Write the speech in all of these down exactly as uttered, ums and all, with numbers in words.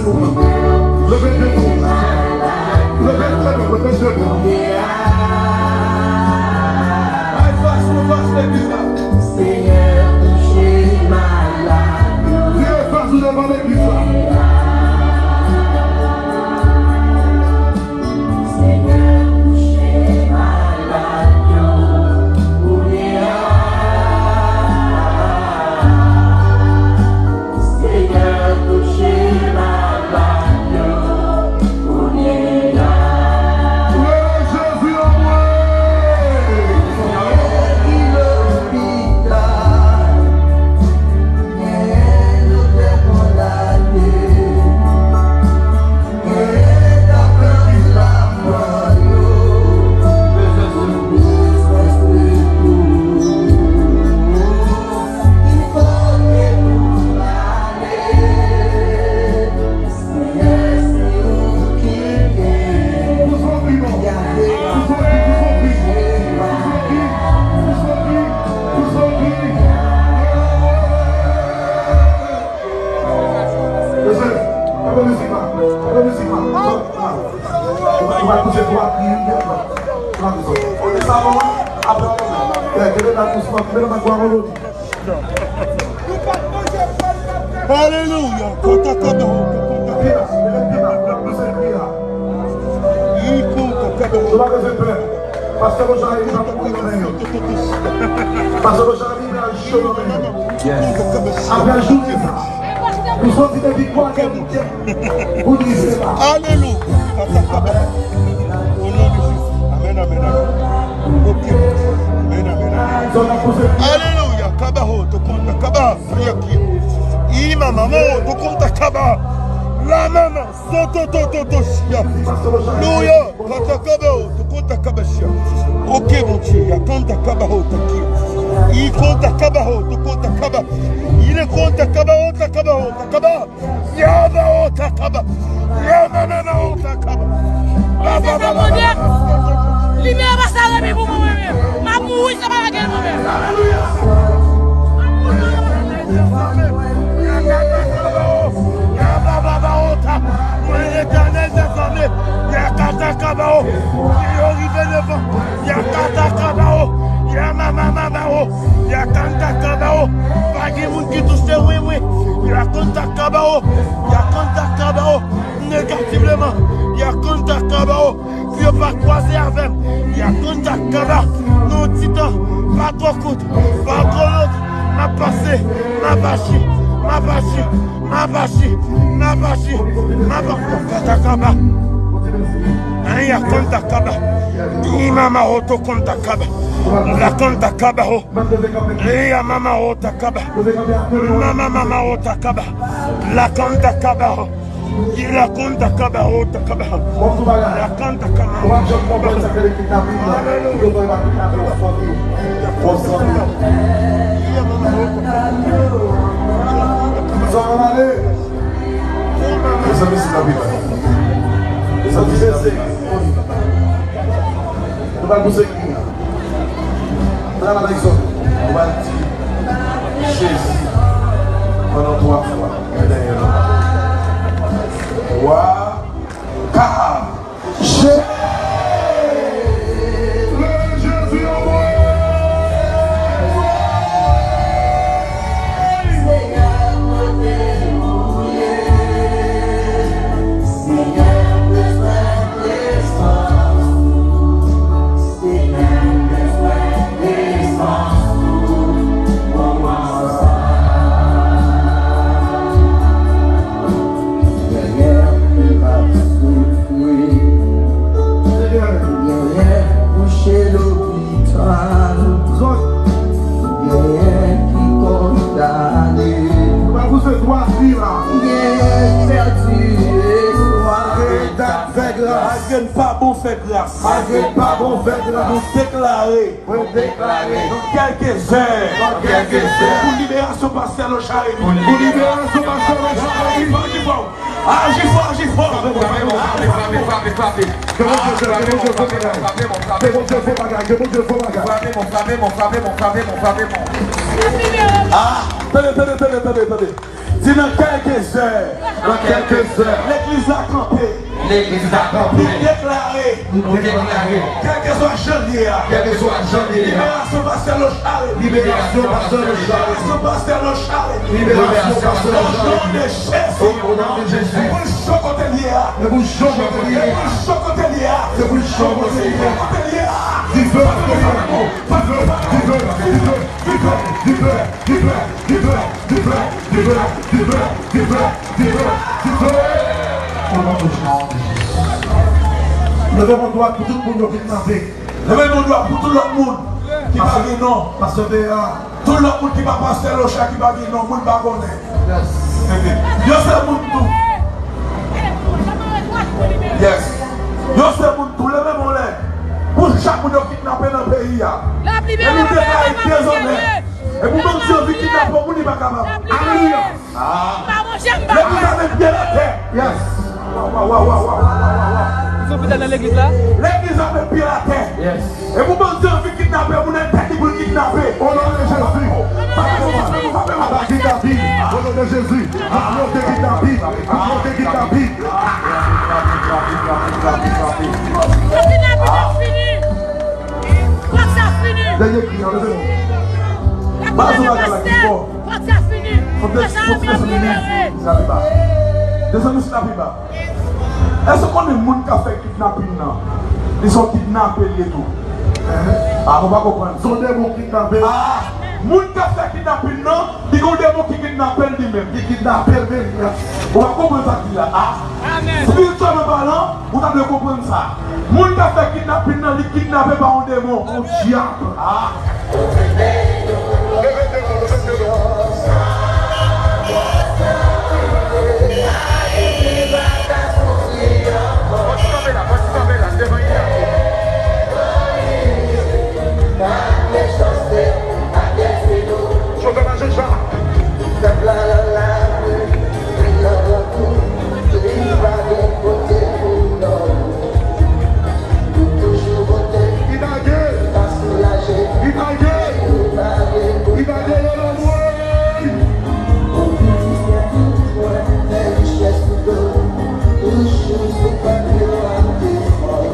Leve de nou. Leve de nou, leve de nou. Ay, fas nou, fas legliz la. Senyè, touche malad yo. Leve fas nou devan legliz la. Senyè, touche malad yo. Kounye a. Senyè, touche malad yo kounye a. Leve Jezi anmwe! Ki lopital, gen doktè kondane. Mesye, kenbe mizik la, kenbe mizik la. Ou va, ou va pouse twa kri, wi, twa. Twa kri. Ou te sa bon, wi? Apre, kenbe la dousman, kenbe la dousman, kenbe la. Alelouya. Kata kata ho, kata kata. Iko kata kata ho. Pastè Rochard, li pa pou mwen yo. Pastè Rochard, li pa cho nan men yo. Yes. Apre jounen sa, pou soti depi twa kè pou kè, pou di se pa. Alelouya. Kata kata. O non de Jezi. Amèn, amèn, amèn. Ok. Amèn, amèn, amèn. Alelouya. Kaba ho, to konta kaba. Imamamo, to konta kaba. La mama, soto to to to shia. Louya, kata kaba ho, to konta kaba shia. Ok, Bondye, ya kanta kaba ho taki. I konta kaba ho, to konta kaba. Ile konta kaba ho, ta kaba ho, ta kaba. Yaba ho, ta kaba. Yaba mama ho, ta kaba. Baba, baba, baba. Limyè pa sa reme pou mwen menm. M ap mouri, sa pa lage l mwen menm. Alelouya. Mwen Letènèl dèzame, yakata kabao, yo rive devan, yakata kabao, yamama mamao, yakanta kabao, pa gen moun ki touche wi wi, yakanta kabao, yakanta kabao, negativman, yakanta kabao. Pou yo pa kwaze avè m. Y ap konn sa k ap nan yon ti tan, pa twò kout, pa twò long. M ap pase, m ap aji, m ap aji, m ap aji, m ap aji, m ap aji. Kata kaba. Aya konta kaba. Imama oto konta kaba. La konta kaba ho. Eya mama ota kaba. Mama mama ota kaba. La konta kaba ho. Ila konta kaba ota kaba. La konta kaba. Aleluya. Sa va ale. Mezanmi, se la Bib. Mezanmi, se la Bib. Nou pral pouse kri a. Travay sòt. Nou pral di Jezi pandan twa fwa. Dèyè nou. Twa, kat. Jezi! Leve Jezi anmwe! Genyen ki kondane. Genyen pèdi espwa. Malgre n pa bon, fè gras. Malgre n pa bon, fè gras. Nou deklare. Mwen deklare. Nan kèlke zè. Nan kèlke zè. Pou liberasyon pastè Lochard Remy. Pou liberasyon pastè Lochard Remy. Aji fò, aji fò. Frape, frape, frape, frape, frape. Ke Bondye fè, ke Bondye fè bagay. Ke Bondye fè bagay, ke Bondye fè bagay. Frape bon, frape bon, frape bon, frape bon, frape bon. Ah, tande, tande, tande, tande, tande. Di nan kèlke zè. Nan kèlke zè. Legliz la kanpe. Legliz la kanpe. Li deklare. Li deklare. Kèlkeswa jan l ye a. Kèlkeswa jan l ye a. Liberasyon pastè Lochard. Liberasyon pastè Lochard. Liberasyon pastè Lochard. Liberasyon pastè Lochard. O non de Jezi. O non de Jezi. E pou l cho kote l ye a. E pou l cho kote l ye a. E pou l cho kote l ye a. E pou l cho kote l ye a. Dife, dife, dife, dife, dife, dife, dife, dife, dife, dife, dife, dife, dife, dife, dife. O non de Jezi. Leve men dwat pou tout moun yo kidnape. Leve men dwat pou tout lòt moun ki pa gen non. Pastè Béa. Tout lòt moun ki pa pastè Lochard ki pa gen non, moun pa konnen. Yes. Yon sèl moun tou. Yes. Yon sèl moun tou. Leve men w lè. Pou chak moun yo kidnape nan peyi a. E nou deklare dezòmè. E pou bandi yo vin kidnape w, moun li pa kapab. Alelouya. Ah. Legliz la met pye l atè. Yes. Wa, wa, wa. Legliz la met pye l atè. Yes. E pou bandi yo vin kidnape moun, entèdi pou l kidnape. O non de Jezi. Aba kidnapin. O non de Jezi. Nou bloke kidnapin. Nou bloke kidnapin. Kidnapin ap fini. Fòk sa fini. Dènye kri an, leve non. Baz ou bagay la ki fò. Fòk sa fini. Fòk sa fini. Desann misye la pi ba. Èske w konnen moun k ap fè kidnapin nan, li se yon kidnape l ye tou? Ah, ou pa konprann. Se yon demon kidnape. Ah, moun k ap fè kidnapin nan, li gen yon demon ki kidnape l li menm. Ki kidnape l menm. Ou pa konprann sa k di la, ah? Espirityèlman palan, ou ta dwe konprann sa. Moun k ap fè kidnapin nan, li kidnape pa yon demon. Yon dyab. Ah. Sovè Majecha. Pèp la nan lari, nan gran kouri, li pa gen kote pou dòmi. Nou toujou vote, li pa gen, li pa soulaje, li pa gen, li pa gen, li pa gen yon lòt mwen. Oubli tout mwen, mete richès sou do, toujou sou pèp yo ap defann.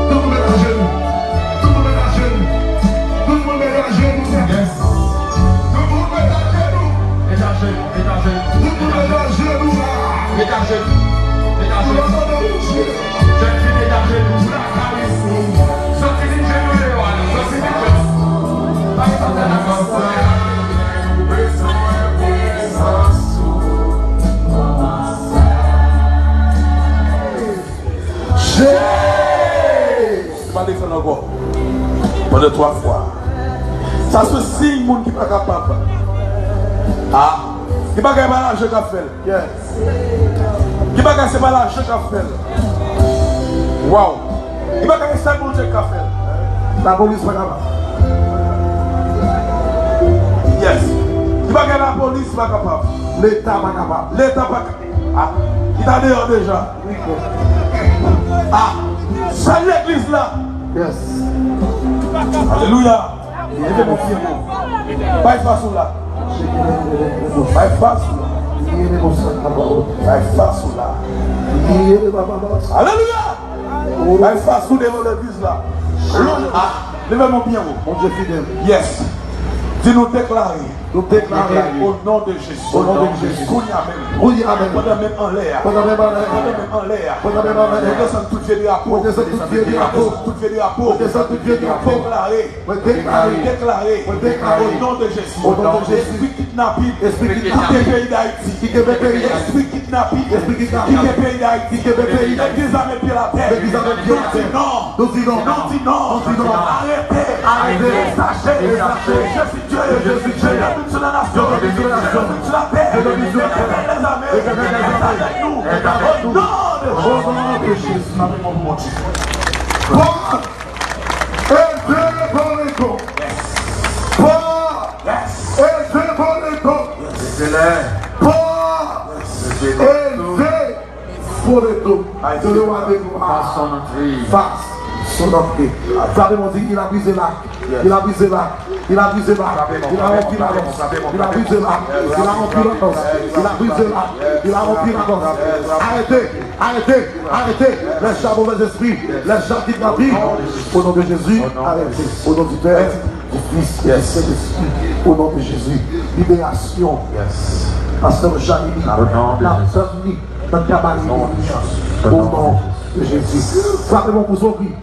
Tout moun met ajenou. Tout moun met ajenou. Tout moun met ajenou. Yes. Tout moun met ajenou. Met ajenou, met ajenou. Tout moun met ajenou la. Met ajenou. Met ajenou. Jèn fi met ajenou. Pou lakay ou. Sòti vin jwenn nou deyò a, sòti vin jwenn nou. Pa gen pastè la konsa. Jezi! Li pa desann ankò. Pandan twa fwa. Sa se siy moun ki pa kapab. Ah, gen bagay pa lajan k ap fè l. Yes. Gen bagay se pa lajan k ap fè l. Waw. Gen bagay se sèl Bondye k ka fè l. Lapolis pa kapab. Yes. Gen bagay lapolis pa kapab. Leta pa kapab. Leta pa kapab. Ah, li ta deyò deja. Ah, sèl legliz la. Yes. Alelouya. Leve men w fye bon. Bay fas ou la. Bay fas ou la. Bay fas ou la. Alelouya. Bay fas ou devan legliz la. Leve men w byen wo. Bondye fidèl. Yes. Di nou deklare. Nou deklare. Au nom de Jésus. Au nom de Jésus. Kounye a menm. Kounye a menm. Pandan menm anlè a. Pandan menm anlè a. Pandan menm anlè a. Pandan menm anlè a. Nou desann tout vye drapo. Nou desann tout vye drapo. Tout vye drapo. Nou desann tout vye drapo. Deklare. Mwen deklare. Deklare. Mwen deklare. Au nom de Jésus. Au nom de Jésus. Espri kidnapin. Espri kidnapin. Kite peyi Dayiti. Kite peyi Dayiti. Espri kidnapin. Espri kidnapin. Kite peyi Dayiti. Kite peyi Dayiti. Legliz la met pye atè. Legliz la met pye atè. Nou di non. Nou di non. Nou di non. Nou di non. Arete. Arete. Desache. Desache. Je suis Dieu. Je suis Dieu. Je domine sur la nation. Je domine sur la nation. Je domine sur la terre. Je domine sur la terre. L'Éternel des armées. L'Éternel des armées. Est avec nous. Est avec nous. Au nom de Jésus. Au nom de Jésus. Bon. Elve Poleto. Pa. Elve Poleto. Pa. Elve Poleto. De le roi des rois. Fasse son entrée. Fasse son entrée. Frape men w, di, il a brisé l'arc. Il a brisé l'arc. Il a brisé l'arc. Il a rompu la lance. Il a brisé l'arc. Il a rompu la lance. Il a brisé l'arc. Il a rompu la lance. Arrêtez. Arrêtez. Arete, lè chak movèz espri, lè chak kidnapin. O non de Jezi, arete. O non di Pè, di Fis e di Sentespri. O non de Jezi, liberasyon. Pastè Charly, n ap tann li nan kabarè li an. O non de Jezi. Frape bon pou son kri.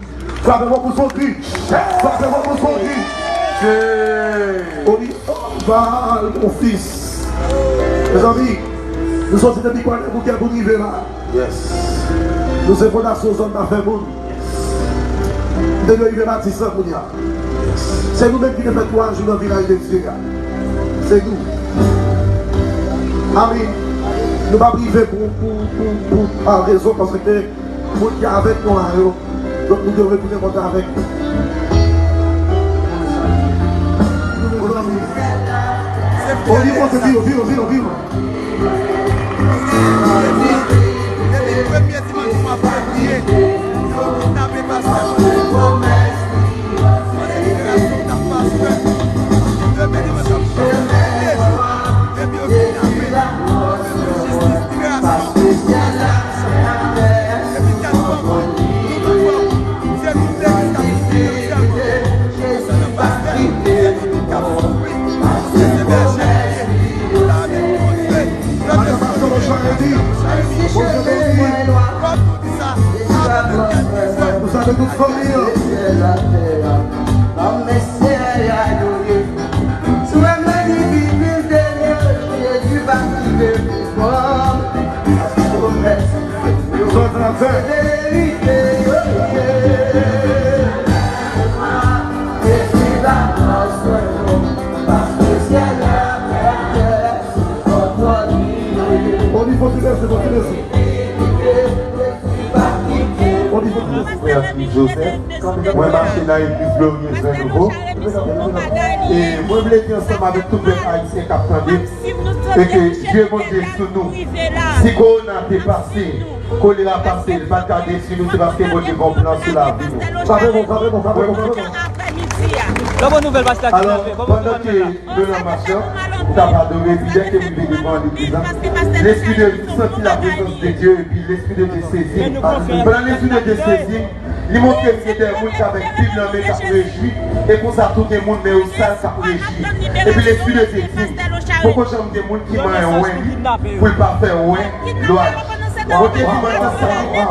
Frape bon pou son kri. Frape bon pou son kri. Olival, mon fils. Mezanmi, nou soti depi Kwadèboukè pou n rive la. Yes. Nou se fondasyon zòn nan fè moun. Depi yo rive Batis la kounye a. Yes. Se nou menm ki te fè twa jou nan vilaj de Dye a. Se nou. Amen. Nou pa prive pou, pou, pou, pou, pa rezon, paske moun ki avèk nou la yo, donk nou dwe retounen kontre avèk nou. Oli, monte pi wo, pi wo, pi wo, pi wo. Depi, depi premye dimanch mwa fevriye, yo kidnape pastè Moïse. Mande liberasyon pou pastè. Depi dimanch ap fè de jou, depi yo kidnape, yo bezwen jistis, liberasyon. Epi tèt fòm, nou tout fòm, se tout legliz k ap soufri aktyèlman. Konsènan pastè, se nou tout k ap soufri. Paske se bèje nou ye. Sa vle di Bondye. Lòt espri, Bondye beni. Kòm nou di sa, avèk kèk bizè. Nou salye tout fanmi an. Sou la divinité de Dieu, Jésus va quitter. Frè Joseph, mwen mache nan legliz Glorieuse Renouveau. E mwen vle di ansanm avèk tout pèp ayisyen k ap tande, e ke je Bondye sou nou. Si kowona te pase, kolera pase, li pa t ka detwi nou, se paske Bondye gen yon plan sou lavi nou. Frape bon, frape bon, frape bon, frape bon. Alò, pandan ke nou nan mach lan, nou t ap adore, epi dèke m rive devan legliz la, Lespri de, m santi la prezans de Dye, epi Lespri de Dye sezi m. Pandan Lespri de Dye sezi m, li montre m gen de moun k avèk Bib nan men k ap rejwi, e konsa tou gen moun men yo sal k ap rejwi. Epi Lespri de Dye di m, poko janm gen moun ki manyen wen li pou l pa fè wen glwa li. Mwen te di m an tan sa yo,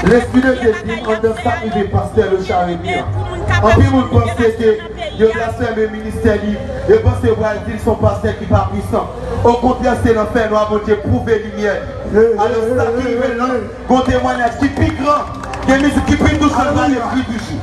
Lespri de Dye di m anndan sa k rive pastè Lochard Remy an. Anpil moun panse ke yo blasfeme ministè li, yo panse yo pral di l se yon pastè ki pa pwisan. Okontrè, se nan fènwa Bondye pwouve limyè li. Alò, sa ki rive l lan, gon temwayaj ki pi gran, gen mizik ki pi touchan, l pral ekri toujou.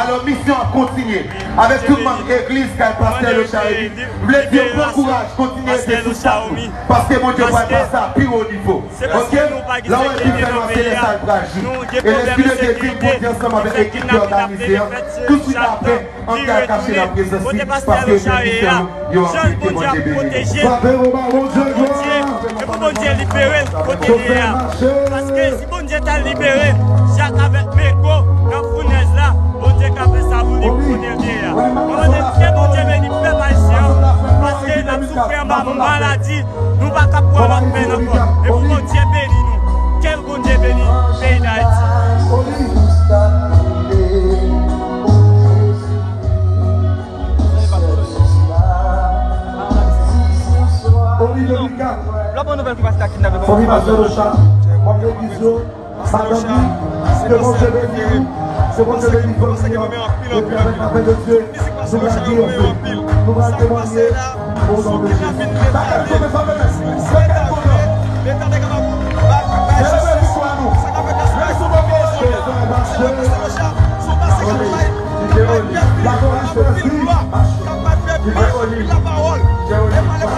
Alò, misyon ap kontinye. Avèk tout manm egliz kay pastè Lochard Remy, m vle di yo pran kouraj, kontinye rete sou chak nou. Paske Bondye pral pase a pi wo nivo. Oke? Lè w wè pi fè nwa, se lè sa l pral jou. E Lespri de Dye di m, Bondye ansanm avèk ekip ki òganize an, touswit apre, antre al kache nan prezans li, paske yo fè misyon yo anpil, ke Bondye beni nou. Frape pou ba Bondye glwa. E pou Bondye libere l kote l ye a. Paske si Bondye ta libere Jak avèk Fanmi Pastè Locha, manm legliz yo, madanm li, ke Bondye beni nou, ke Bondye beni fanmi an, epi avèk lapen de Dye, nou pral triyonfe, nou pral temwanye o non de Jezi. Bagay kote fanmi mèsi, bagay kote. Selebre viktwa nou. Mèsi pou Bondye, frè Pastè. Lapolis, Jezi.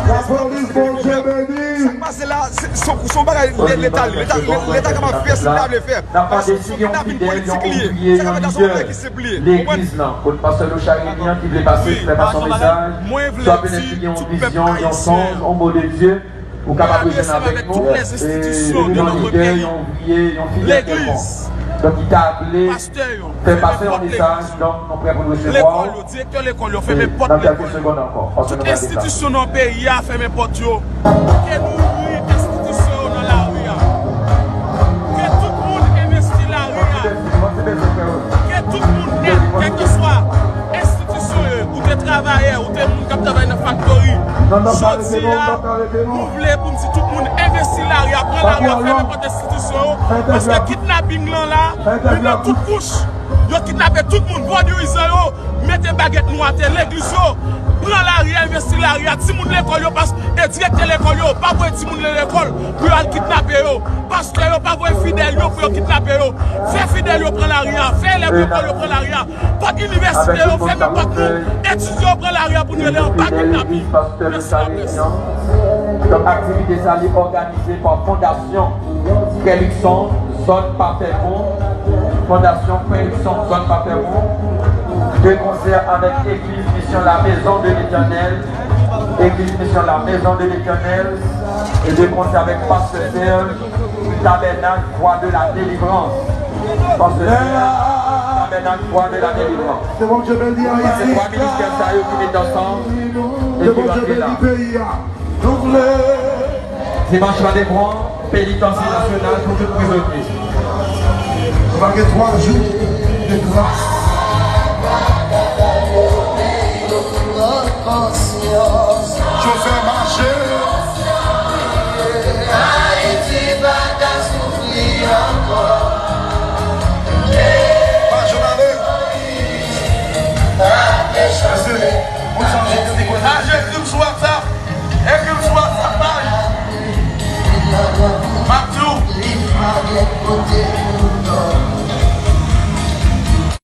Lapolis, Bondye beni. Sa k pase la, se se yon se yon bagay leta, leta, leta, leta kapab fè si leta vle fè. Paske se yon kidnapin politik li ye. Sa k ap fèt la, se yon bagay ki senp li ye. Ou konprann? Legliz lan, kot Pastè Locha Remy an ki vle pase, fè pase yon mesaj, swa petèt li gen yon vizyon, yon sonj, yon mo de Dye, ou kapab rejwenn avèk nou, e, nou gen yon lidè, yon ouvriye, yon fidèl kèlkonk. Donk, ki ta vle fè pase yon mesaj, donk, nou prè pou n resevwa w. Direktè lekòl yo, fèmen pòt lekòl yo. Tout enstitisyon nan peyi a, fèmen pòt yo. Ke nou ouvri enstitisyon yo nan lari a. Ke tout moun envesti lari a. Ke tout moun nèt, kèlkeswa enstitisyon yo, ou te travayè, ou te moun k ap travay nan faktori. Jodi a, nou vle pou n di tout moun envesti lari a, pran lari a, fèmen pòt enstitisyon yo. Paske kidnaping lan la, li nan tout kouch. Yo kidnape tout moun, vodouyizan yo, mete bagèt nou atè, legliz yo, pran lari a, envesti lari a, timoun lekòl yo, pas, e direktè lekòl yo, pa voye timoun lekòl pou yo al kidnape yo, pastè yo, pa voye fidèl yo pou yo kidnape yo, fè fidèl yo pran lari a, fè elèv lekòl yo pran lari a, pòt inivèsite yo, fèmen pòt nou, etidyan yo pran lari a pou n rele anba kidnaping. Mèsi laprès. Donk, aktivite sa, li òganize pa Fondasyon Frè Luckson, zòn Pafèmon, Fondasyon Frè Luckson, zòn Pafèmon, de konsè avèk Egliz Misyon La Maison de l'Éternel, Egliz Misyon La Maison de l'Éternel, e de konsè avèk Pastè Serge, Tabènak Vwa de la Delivrans. Pastè Serge, Tabènak Vwa de la Delivrans. Se twa ministè sa yo ki met ansanm e ki rantre la. Dimanch la devan, penitansye nasyonal pou tout prizonye. Nou va gen twa jou de gras. Joseph